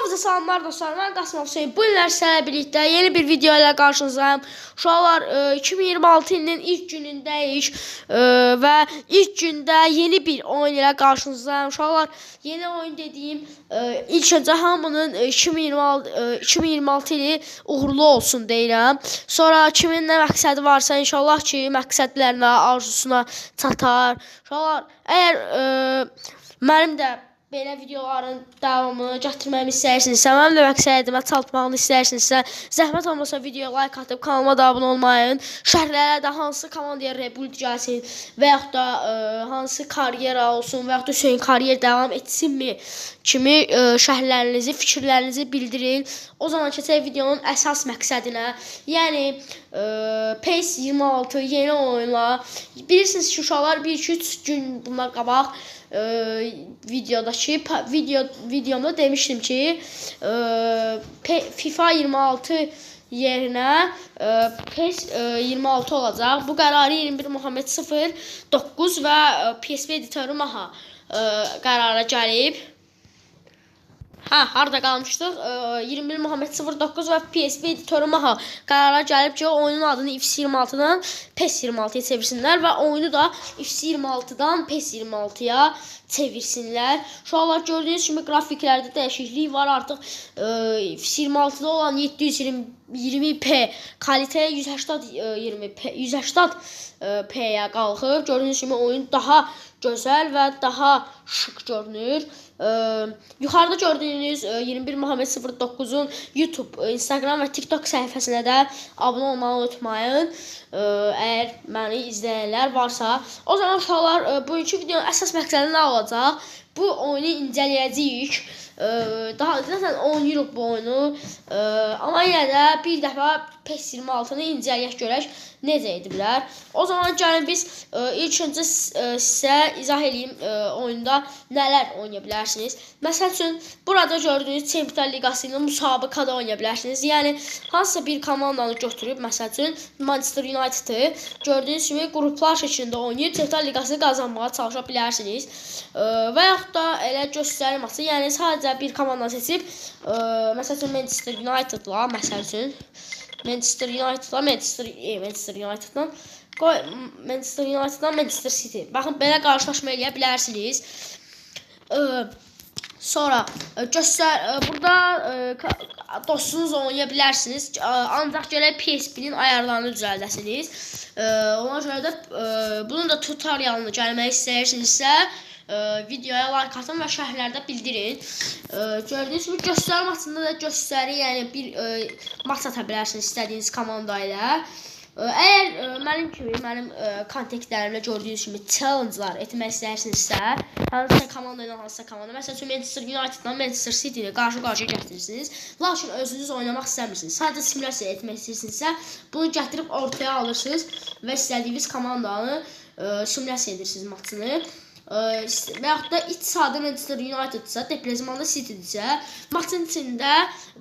Hamınıza salamlar dostlar, mən Qasım Hüseyin. Bu günlər sizlərlə birlikdə yeni bir video ilə qarşınızdayım. Uşaqlar, 2026 ilinin ilk günündəyik və ilk gündə yeni bir oyun ilə qarşınızdayım. Uşaqlar, yeni oyun dediyim, ilk öncə hamının 2026 ili uğurlu olsun deyirəm. Sonra kimin nə məqsədi varsa, inşallah ki, məqsədlərinə, arzusuna çatar. Uşaqlar, əgər mənim də belə videoların davamını gətirməyimi istəyirsinizsə, mənim də məqsədimə çatmağını istəyirsinizsə, zəhmət olmasa videoya like atıb kanalıma da abunə olmayın. Şərhlərə də hansı komandaya rebuild gəlsin və yaxud da hansı karyera olsun və yaxud da Hüseyin kariyer davam etsinmi kimi şərhlərinizi, fikirlərinizi bildirin. O zaman keçək videonun əsas məqsədinə. Yəni PES 26 yeni oyunla. Bilirsiniz ki, uşaqlar, 1-2-3 gün bundan qabaq videodakı videomda demişdim ki, FIFA 26 yerinə PES 26 olacaq. Bu qərarı 21 Muhammed 09 və PSP editörü Maha qərara gəlib. Hə, harda qalmışdıq? 21 Muhammed 09 və PSP editörü Maha qərara gəlib ki, oyunun adını FC 26-dan PES 26-ya çevirsinlər və oyunu da FC 26-dan PES 26-ya çevirsinlər. Uşaqlar, gördüyünüz kimi qrafiklərdə dəyişiklik var. Artıq FC 26-da olan 720p kalitə 180 20p 180 p-yə qalxır. Gördüyünüz kimi oyun daha gözəl və daha şık görünür. Yuxarıda gördüyünüz 21 Muhammed 09-un YouTube, Instagram və TikTok səhifəsinə də abunə olmağı unutmayın. Əgər məni izləyənlər varsa, o zaman uşaqlar, bugünkü videonun əsas məqsədi nə olacaq? Bu oyunu incələyəcəyik. Daha zaten oynayırıq bu oyunu. Amma yenə də bir dəfə PES 26-nı incələyək, görək necə ediblər. O zaman gəlin biz ilk öncə sizə izah eləyim, oyunda nələr oynaya bilərsiniz. Məsəl üçün, burada gördüyünüz Çempionlar Liqası ilə müsabiqədə oynaya bilərsiniz. Yəni hansısa bir komandanı götürüb, məsəl üçün Manchester United-ı gördüyünüz kimi qruplar şəklində oynayıb Çempionlar Liqasını qazanmağa çalışa bilərsiniz. Və yaxud da elə göstəri maçı, yəni sadəcə bir komanda seçib, məsəl üçün Manchester United-la, məsəl üçün Manchester United-la Manchester United-la, qoy Manchester United-la Manchester City. Baxın, belə qarşılaşma eləyə bilərsiniz. Sonra göstər burada dostunuzla oynaya bilərsiniz. Ancaq gərək PSP-nin ayarlarını düzəldəsiniz. Ona görə də bunun da tutorialını gəlmək istəyirsinizsə, videoya like atın və şərhlərdə bildirin. Gördüyünüz kimi göstəri maçında da göstəri, yəni bir maç ata bilərsiniz istədiyiniz komanda ilə. Əgər mənim kimi, mənim kontaktlərimlə gördüyünüz kimi challenge'lar etmək istəyirsinizsə, hansısa komanda ilə hansısa komanda, məsəl üçün Manchester United-la Manchester City ilə qarşı-qarşıya gətirirsiniz. Lakin özünüz oynamaq istəmirsiniz. Sadəcə simulyasiya etmək istəyirsinizsə, bunu gətirib ortaya alırsınız və istədiyiniz komandanı simulyasiya edirsiniz maçını. Və yaxud da iç sahada Manchester United-sa, deplasmanda City-dirsə, maçın içində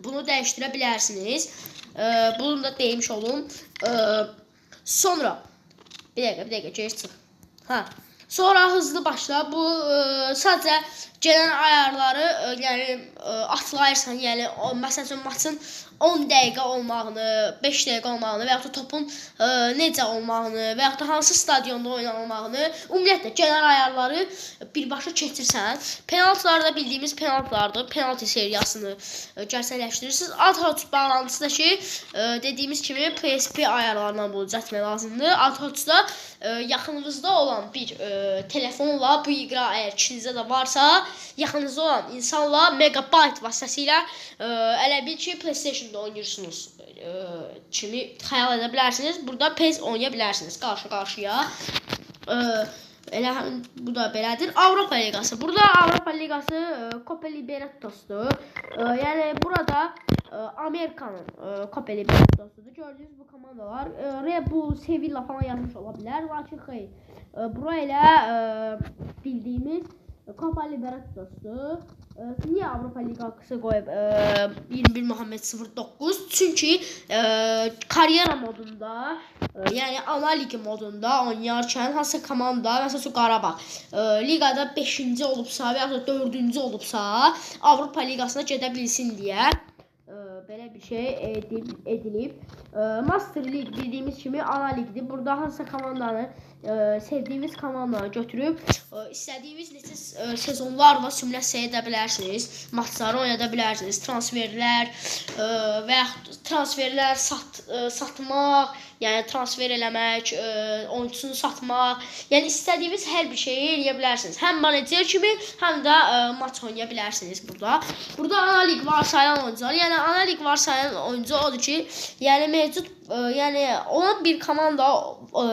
bunu dəyişdirə bilərsiniz. Bunu da demiş olum. Sonra bir dəqiqə, bir dəqiqə, geri çıx. Hə. Sonra hızlı başla. Bu sadəcə gələn ayarları yəni atlayırsan, yəni o, məsəl üçün maçın 10 dəqiqə olmağını, 5 dəqiqə olmağını və yaxud da topun necə olmağını və yaxud da hansı stadionda oynanılmağını, ümumiyyətlə genel ayarları birbaşa keçirsən. Penaltılar da bildiyimiz penaltılardır. Penaltı seriyasını gerçəkləşdirirsiniz. Ad-hoc bağlantısı da ki, dediyimiz kimi PSP ayarlarından bunu düzəltmək lazımdır. Ad-hocda yaxınınızda olan bir telefonla bu iqra əgər ikinizdə də varsa, yaxınınızda olan insanla megabyte vasitəsilə elə bil ki, PlayStation-da oynayırsınız kimi xəyal edə bilərsiniz. Burada PES oynaya bilərsiniz qarşı-qarşıya. Elə həmin bu da belədir. Avropa Liqası. Burada Avropa Liqası Copa Libertadores-dur. Yəni burada Amerikanın Copa Libertadores-udur. Gördüyünüz bu komandalar Red Bull, Sevilla falan yazmış ola bilər. Lakin xeyr. Bura elə bildiyimiz Copa Libertadores'dur. Niyə Avropa Liqası qoyub 21 Muhammed 09? Çünki karyera modunda, yəni ana liq modunda oynayarkən hansısa komanda, məsəl üçün Qarabağ, liqada 5-ci olubsa və ya da 4-cü olubsa, Avropa Liqasına gedə bilsin deyə belə bir şey edilib. Master League bildiyimiz kimi ana liqdir. Burada hansısa komandanı, sevdiyimiz komandanı götürüb istədiyiniz neçə sezonlarla simulyasiya edə bilərsiniz. Maçları oynada bilərsiniz. Transferlər və yaxud transferlər satmaq, yəni transfer eləmək, oyunçusunu satmaq, yəni istədiyiniz hər bir şeyi eləyə bilərsiniz. Həm menecer kimi, həm də maç oynaya bilərsiniz burada. Burada ana liq varsayılan oyuncular, yəni ana liq varsayılan oyuncu odur ki, yəni mövcud, yəni olan bir komanda,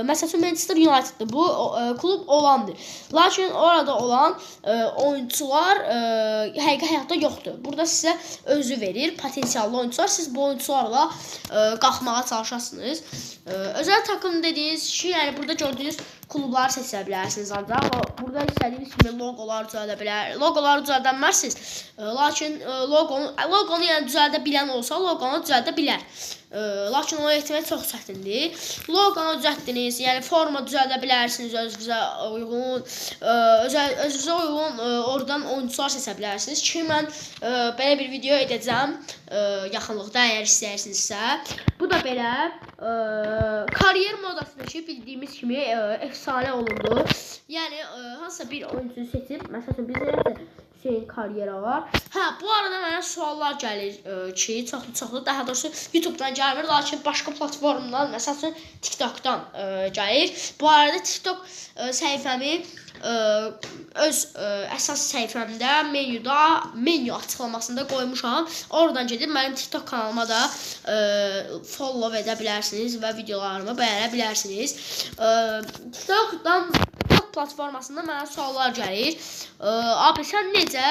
məsəl üçün Manchester United'dır. Bu klub olandır. Lakin orada olan oyunçular həqiqi həyatda yoxdur. Burada sizə özü verir potensiallı oyunçular. Siz bu oyunçularla qalxmağa çalışasınız. Özəl takım dediyiniz şey, yəni burada gördüyünüz klubları seçə bilərsiniz ancaq. Burada istədiyiniz kimi loqolar düzəldə bilər. Loqoları düzəldə bilməzsiniz. Lakin logonu yəni düzəldə bilən olsa loqonu düzəldə bilər. Lakin onu etmək çox çətindir. Loqonu düzəltdiniz, yəni forma düzəldə bilərsiniz özünüzə uyğun, özünüzə uyğun oradan oyunçular seçə bilərsiniz ki, mən belə bir video edəcəm yaxınlıqda əgər istəyirsinizsə. Bu da belə kariyer modasında ki, bildiyimiz kimi efsanə olundu. Yəni hansısa bir oyunçu seçib, məsəl üçün bizə Hüseyin karyera var. Hə, bu arada mənə suallar gəlir ki, çoxlu, daha doğrusu YouTube-dan gəlmir, lakin başqa platformdan, məsəl üçün TikTok-dan gəlir. Bu arada TikTok səhifəmi öz əsas səhifəmdə menyuda, menyu açıqlamasında qoymuşam. Oradan gedib mənim TikTok kanalıma da follow edə bilərsiniz və videolarımı bəyənə bilərsiniz. TikTokdan, TikTok platformasında mənə suallar gəlir. Abi sən necə,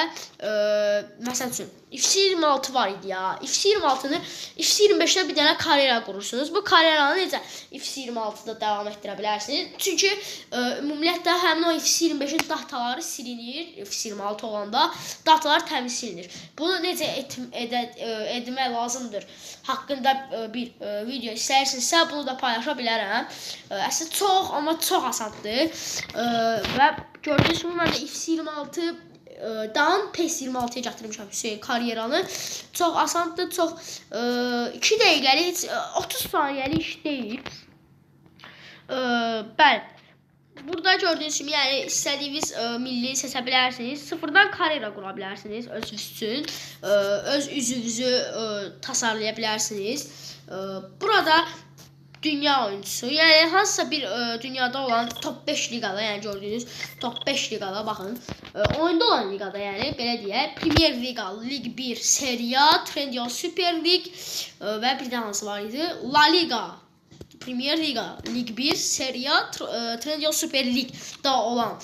məsəl üçün FC26 var idi ya. FC26-nı FC25-də bir dənə karyera qurursunuz. Bu karyeranı necə FC26-da davam etdirə bilərsiniz? Çünki ümumiyyətlə həmin o FC25-in dataları silinir. FC26 olanda datalar təmiz silinir. Bunu necə etmək lazımdır haqqında bir video istəyirsinizsə, bunu da paylaşa bilərəm. Əslində çox, amma çox asandır. Və gördüyünüz kimi mən də FC26 dan PES 26-ya gətirmişəm Hüseyin karyeranı. Çox asandır, çox 2 dəqiqəlik, heç 30 saniyəlik iş deyil. Bəli. Burada gördüyünüz kimi, yəni istədiyiniz milli seçə bilərsiniz. Sıfırdan karyera qura bilərsiniz özünüz üçün. Öz üzünüzü tasarlaya bilərsiniz. Burada dünya oyuncusu, yəni hansısa bir dünyada olan top 5 liqada, yəni gördüyünüz top 5 liqada baxın. Oyunda olan liqada, yəni belə deyək, Premier Liga, Lig 1, Serie A, Trendyol Super Lig və bir də hansı var idi? La Liga, Premier Liga, Lig 1, Serie A, Trendyol Super Lig'da olan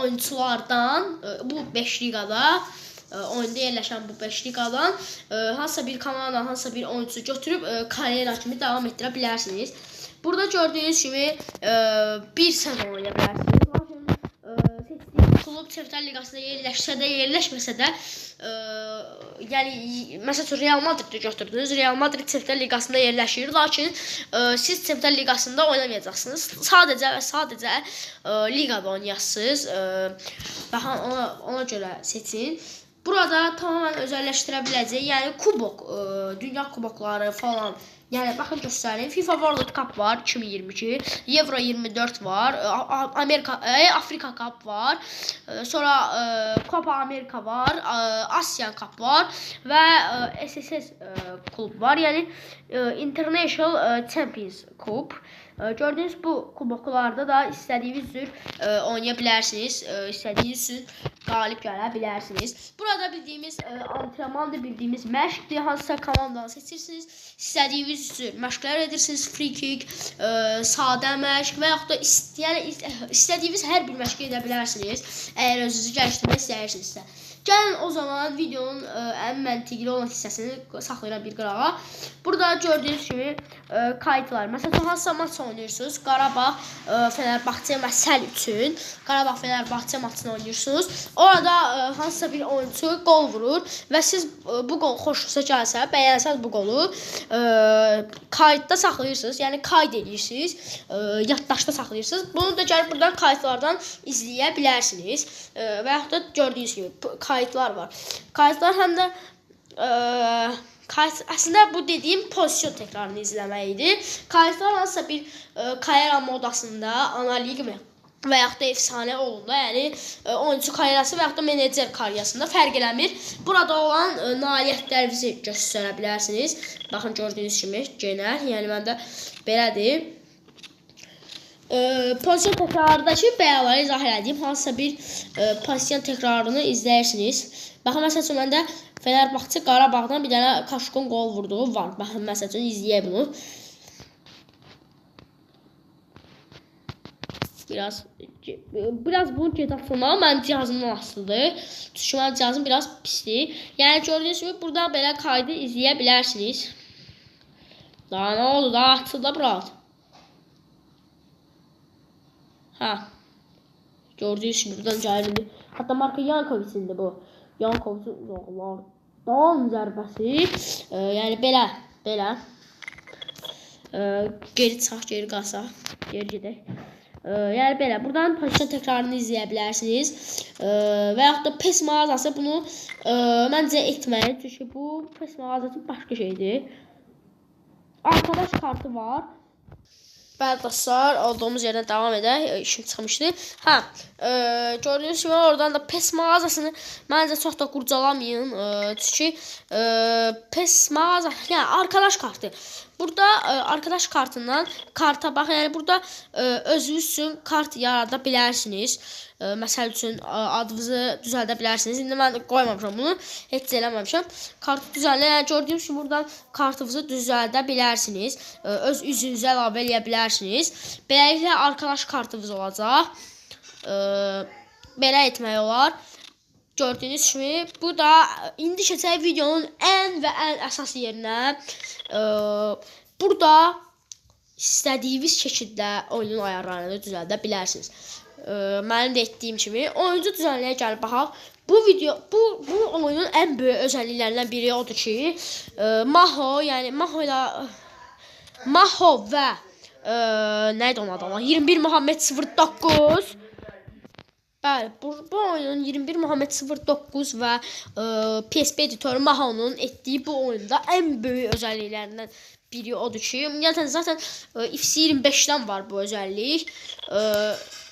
oyunçulardan bu 5 liqada oyunda yerləşən bu 5 liqadan hansısa bir komanda, hansısa bir oyunçu götürüb karyera kimi davam etdirə bilərsiniz. Burada gördüyünüz kimi bir sezon oynaya bilərsiniz. Lakin seçdiyiniz klub Çempionlar Liqasında yerləşsə də, yerləşməsə də, yəni məsəl üçün Real Madrid-i götürdünüz. Real Madrid Çempionlar Liqasında yerləşir, lakin siz Çempionlar Liqasında oynamayacaqsınız. Sadəcə və sadəcə liqada oynayasınız. Baxın ona görə seçin. Burada tamamen özəlləşdirə biləcək, yəni kubok, dünya kubokları falan. Yəni baxın göstərim. FIFA World Cup var 2022, Euro 24 var, Amerika, Afrika Cup var, sonra Copa Amerika var, Asian Cup var və SSS klub var. Yəni International Champions Cup. Gördüyünüz bu kuboklarda da istədiyiniz cür oynaya bilərsiniz, istədiyiniz cür qalib gələ bilərsiniz. Burada bildiyimiz antrenmandır, bildiyimiz məşqdir. Hansısa komandanı seçirsiniz, istədiyiniz cür məşqlər edirsiniz. Free kick, sadə məşq və yaxud da istədiyiniz hər bir məşqi edə bilərsiniz. Əgər özünüzü gəlişdirmək istəyirsinizsə. Gəlin o zaman videonun ən məntiqli olan hissəsini saxlayıram bir qırağa. Burada gördüyünüz kimi kayıtlar. Məsələn, hansısa maç oynayırsınız. Qarabağ Fenerbahçe məsəl üçün Qarabağ Fenerbahçe maçını oynayırsınız. Orada hansısa bir oyunçu qol vurur və siz bu qol xoşunuza gəlsə, bəyənsəz bu qolu kayıtda saxlayırsınız. Yəni kayd edirsiniz, yaddaşda saxlayırsınız. Bunu da gəlib buradan kayıtlardan izləyə bilərsiniz. Və yaxud da gördüyünüz kimi kayıtlar var. Kayıtlar həm də kayıt, əslində bu dediyim pozisyon təkrarını izləmək idi. Kayıtlar hansısa bir karyera modasında, analiq mi və yaxud da efsanə olunda, yəni oyunçu karyerası və yaxud da menecer karyerasında fərq eləmir. Burada olan nailiyyətlərinizi göstərə bilərsiniz. Baxın gördüyünüz kimi genel, yəni məndə belədir. Pozisyon təkrarındakı bəyanları izah elədiyim hansısa bir pozisyon təkrarını izləyirsiniz. Baxın, məsəl üçün məndə Fenerbahçe Qarabağdan bir dənə Kaşkon qol vurduğu var. Baxın, məsəl üçün izləyək bunu. Biraz bunun gec açılmağı mənim cihazımdan asılıdır. Çünki mənim cihazım biraz pisdir. Yəni gördüyünüz kimi buradan belə kaydı izləyə bilərsiniz. Daha nə oldu? Daha açıldı bura. Hə. Gördüyünüz kimi buradan gəlindi. Hətta Marko Yankoviç'indir bu. Yankoviç'in uzaqlardan zərbəsi. Yəni belə. Geri çıxaq, geri qalsaq, geri gedək. Yəni belə, buradan pozisyon təkrarını izləyə bilərsiniz. Və yaxud da PES mağazası bunu məncə etməyin. Çünki bu PES mağazası başqa şeydir. Arkadaş kartı var. Bəli dostlar, olduğumuz yerdən davam edək. İşim çıxmışdı. Hə, gördüyünüz kimi oradan da PES mağazasını məncə çox da qurcalamayın. Çünki PES mağaza, yəni arkadaş kartı. Burada arkadaş kartından karta bax, yəni burada özünüz üçün kart yarada bilərsiniz. Məsəl üçün adınızı düzəldə bilərsiniz. İndi mən qoymamışam bunu, heç eləməmişəm. Kartı düzəldə, yəni gördüyünüz kimi buradan kartınızı düzəldə bilərsiniz. Öz üzünüzə əlavə eləyə bilərsiniz. Beləliklə arkadaş kartınız olacaq. Belə etmək olar. Gördüyünüz kimi bu da indi keçək videonun ən və ən əsas yerinə. Burada istədiyiniz şəkildə oyunun ayarlarını düzəldə bilərsiniz. Mənim də etdiyim kimi oyuncu düzənliyə gəlib baxaq. Bu video, bu oyunun ən böyük özəlliklərindən biri odur ki, Maho, yəni Maho ilə Maho və nə idi onun adı? 21 Muhammed 09. Bəli, bu oyunun 21 Muhammed 09 və PSP editoru Maho'nun etdiyi bu oyunda ən böyük özəlliklərindən biri odur ki, ümumiyyətlə zaten FC 25-dən var bu özəllik.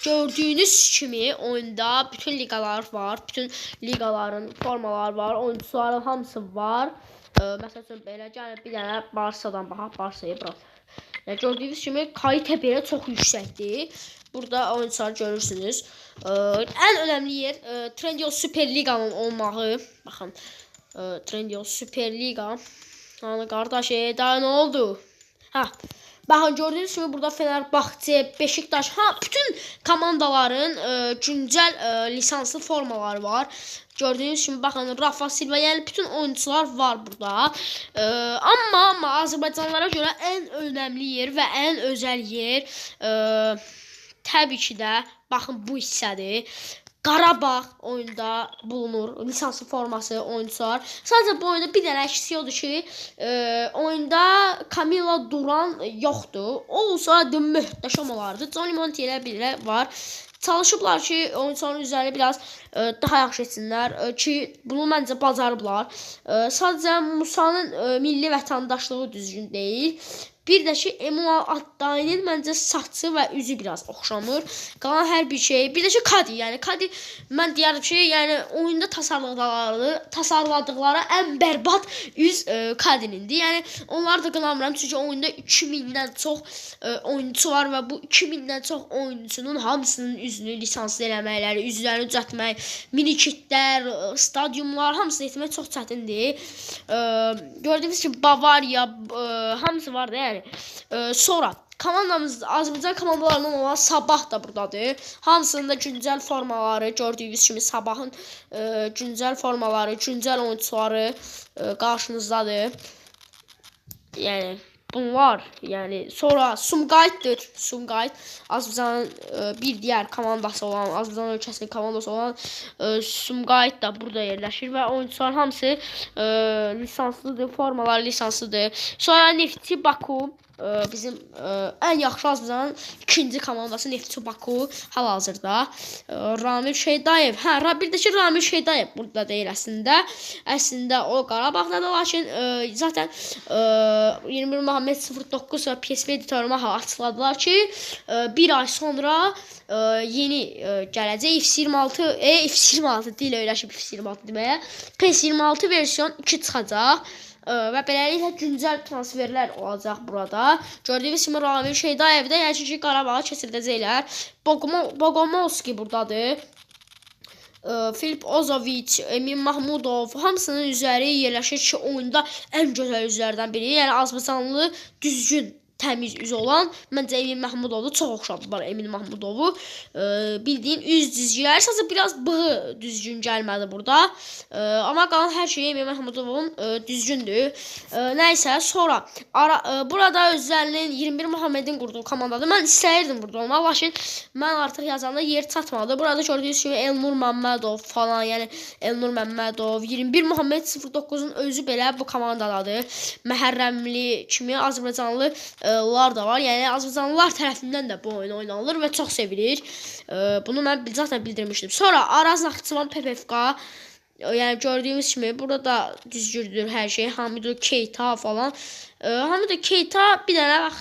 Gördüyünüz kimi oyunda bütün liqalar var, bütün liqaların formaları var, oyuncuların hamısı var. Məsəl üçün belə gəlib bir dənə Barsa'dan baxaq, Barsa'yı bırak. Yəni, gördüyünüz kimi kalitə belə çox yüksəkdir. Burada oyuncuları görürsünüz. Ən önəmli yer Trendyol Süper Liqa'nın olmağı. Baxın, Trendyol Süper Liqa. Yəni qardaş, daha nə oldu? Hə. Baxın, gördüyünüz kimi burada Fenerbahçe, Beşiktaş, ha, bütün komandaların güncəl lisanslı formaları var. Gördüyünüz kimi baxın, Rafa Silva, yəni bütün oyuncular var burada. Amma Azərbaycanlılara görə ən önəmli yer və ən özəl yer təbii ki də baxın bu hissədir. Qarabağ oyunda bulunur. Lisanslı forması oyuncular. Sadəcə bu oyunda bir dənə əksi odur ki, oyunda Camila Duran yoxdur. O olsa möhtəşəm olardı. Johnny Montiel belə var. Çalışıblar ki, oyuncuların üzərini biraz daha yaxşı etsinlər ki, bunu məncə bacarıblar. Sadəcə Musa'nın milli vətəndaşlığı düzgün deyil. Bir də ki, Emual Addayinin məncə saçı və üzü biraz oxşamır. Qalan hər bir şey. Bir də ki, Kadi. Yəni Kadi, mən deyərdim ki, yəni oyunda tasarladıqları ən bərbad üz Kadinindir. Yəni onları da qınamıram, çünki oyunda 2000-dən çox oyunçu var və bu 2000-dən çox oyunçunun hamısının üzünü lisanslı eləməkləri, üzlərini düzəltmək, minikitlər, stadiumlar, hamısını etmək çox çətindir. Gördüyünüz kimi Bavariya, hamısı var da, yəni. Sonra Komandamız Azərbaycan komandalarından olan Sabah da buradadır. Hamısının da güncəl formaları gördüyünüz kimi Sabahın güncəl formaları, güncəl oyunçuları qarşınızdadır. Yəni bunlar, yəni sonra Sumqayıtdır. Sumqayıt Azərbaycanın bir digər komandası olan, Azərbaycan ölkəsinin komandası olan Sumqayıt da burada yerləşir və oyunçuların hamısı lisanslıdır, formaları lisanslıdır. Sonra Neftçi Baku bizim ən yaxşı Azərbaycanın ikinci komandası Neftçi Baku hal-hazırda. Ramil Şeydayev. Hə, bir də ki Ramil Şeydayev burada deyil əslində. Əslində o Qarabağdadır, lakin zaten 21 Muhammed 09 və PSV editoru Maha açıqladılar ki, bir ay sonra yeni gələcək FC26, FC26 deyil, öyrəşib FC26 deməyə. PES26 versiyon 2 çıxacaq. Və beləliklə güncəl transferlər olacaq burada. Gördüyünüz kimi Ramil Şeydayev də yəqin ki Qarabağa keçirdəcəklər. Bogomolski buradadır. Filip Ozovic, Emin Mahmudov hamısının üzəri yerləşir ki, oyunda ən gözəl üzlərdən biri. Yəni Azərbaycanlı düzgün təmiz üz olan məncə Emin Mahmudovdu. Çox oxşadılar Emin Mahmudovu. Bildiyin üz cizgiləri, sadəcə biraz bığı düzgün gəlmədi burada. Amma qalan hər şey Emin Mahmudovun düzgündür. Nəysə, sonra burada özlərinin 21 Muhammedin qurduğu komandadır. Mən istəyirdim burada olmaq, lakin mən artıq yazanda yer çatmadı. Burada gördüyünüz kimi Elnur Məmmədov falan, yəni Elnur Məmmədov, 21 Muhammed 09-un özü belə bu komandadadır. Məhərrəmli kimi Azərbaycanlılar da var. Yəni Azərbaycanlılar tərəfindən də bu oyun oynanılır və çox sevilir. Bunu mən zaten bildirmişdim. Sonra Araz Naxçıvan PPFK, yəni gördüyünüz kimi burada da düzgündür hər şey. Hamidou Keita falan. Hamidou Keita bir dənə bax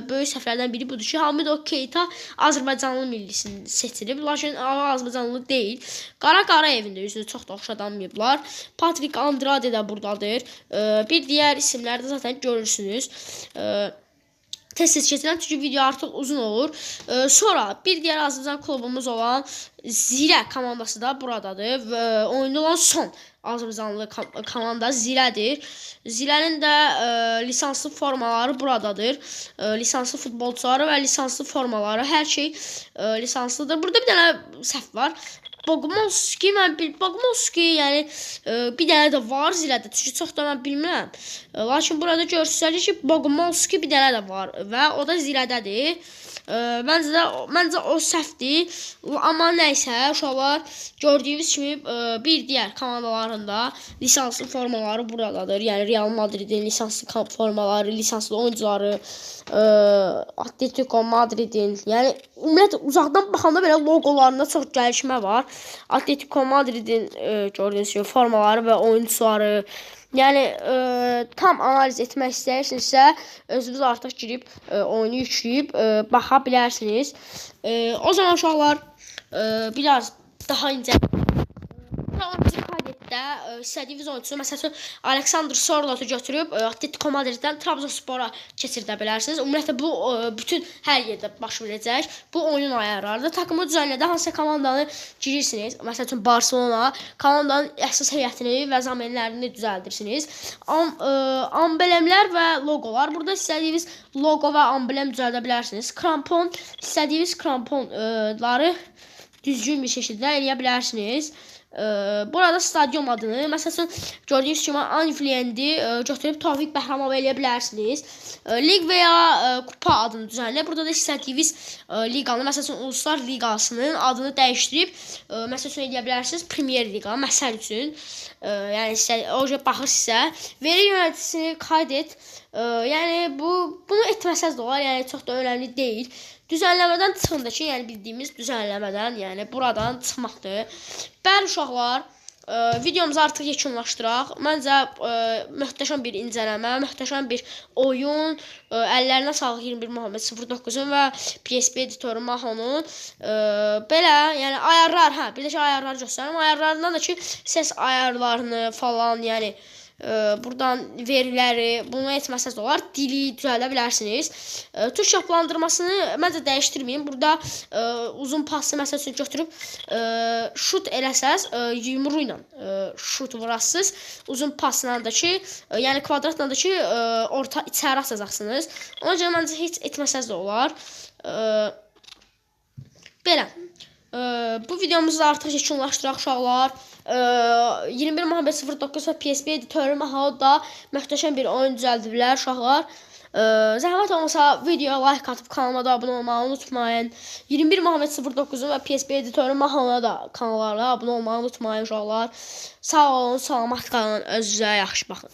böyük səhvlərdən biri budur ki, Hamidou Keita Azərbaycanlı millisini seçilib, lakin Azərbaycanlı deyil. Qara Qarayevin də üzünü çox da oxşadanmayıblar. Patrick Andrade də buradadır. Bir digər isimləri də zaten görürsünüz. Tez-tez keçirəm çünki video artıq uzun olur. Sonra bir digər Azərbaycan klubumuz olan Zirə komandası da buradadır və oyunda olan son Azərbaycanlı komanda Zirədir. Zirənin də lisanslı formaları buradadır. Lisanslı futbolçuları və lisanslı formaları, hər şey lisanslıdır. Burada bir dənə səhv var. Bogomolski, Bogomolski, yəni bir dənə də var Zirədə, çünki çox da mən bilmirəm. Lakin burada göstərir ki, Bogomolski bir dənə də var və o da Zirədədir. Məncə o səhvdir. Amma nəysə, uşaqlar, gördüyünüz kimi bir digər komandalarında lisanslı formaları buradadır. Yəni Real Madridin lisanslı formaları, lisanslı oyuncuları, Atletico Madridin, yəni ümumiyyətlə uzaqdan baxanda belə loqolarında çox gəlişmə var. Atletico Madridin gördüyünüz kimi formaları və oyunçuları. Yəni tam analiz etmək istəyirsinizsə, özünüz artıq girib oyunu yükləyib baxa bilərsiniz. O zaman uşaqlar, biraz daha incə oyuncu kaydetdə istədiyiniz oyunçu, məsəl üçün Alexander Sorlotu götürüb Atletico Madriddən Trabzonspora keçirdə bilərsiniz. Ümumiyyətlə bu bütün hər yerdə baş verəcək. Bu oyunun ayarlarıdır. Takımı düzənlədə hansısa komandanı girirsiniz. Məsəl üçün Barcelona komandanın əsas heyətini və zaminlərini düzəldirsiniz. Amblemlər və loqolar. Burada istədiyiniz loqo və amblem düzəldə bilərsiniz. Krampon, istədiyiniz kramponları düzgün bir şəkildə eləyə bilərsiniz. Burada stadion adını, məsəl üçün gördüyünüz kimi Anfield'i götürüb Tofiq Bəhramov eləyə bilərsiniz. Liq və ya kupa adını düzənlə. Burada da istədiyiniz liqanı, məsəl üçün Uluslar Liqasının adını dəyişdirib, məsəl üçün eləyə bilərsiniz Premier Liqa, məsəl üçün. Yəni o cür baxır sizə. Veri yönəticisini qayd et. Yəni bunu etməsəz də olar, yəni çox da önəmli deyil. Düzənləmədən çıxın da ki, yəni bildiyimiz düzənləmədən, yəni buradan çıxmaqdır. Bəli uşaqlar, videomuzu artıq yekunlaşdıraq. Məncə möhtəşəm bir incələmə, möhtəşəm bir oyun. Əllərinə sağlıq 21 Muhammed 09-un və PSP editoru Mahonun. Belə, yəni ayarlar, hə, bir də ki ayarları göstərim. Ayarlarından da ki, səs ayarlarını falan, yəni Buradan veriləri, bunu etməsəz də olar. Dili düzəldə bilərsiniz. Tuş yapılandırmasını məncə dəyişdirməyin. Burada uzun pası məsəl üçün götürüb şut eləsəz, yumru ilə şut vurasınız. Uzun pasla da ki, yəni kvadratla da ki, orta içəri atacaqsınız. Ona görə məncə heç etməsəz də olar. Belə. Bu videomuzu da artıq yekunlaşdıraq uşaqlar. 21 Muhammed 09 və PSP editörü Mahaud da möhtəşəm bir oyun düzəldiblər uşaqlar. Zəhmət olmasa videoya like atıb kanalıma da abunə olmağı unutmayın. 21 Muhammed 09-un və PSP editörü Mahaud'a da kanallara abunə olmağı unutmayın uşaqlar. Sağ olun, salamat qalın, özünüzə yaxşı baxın.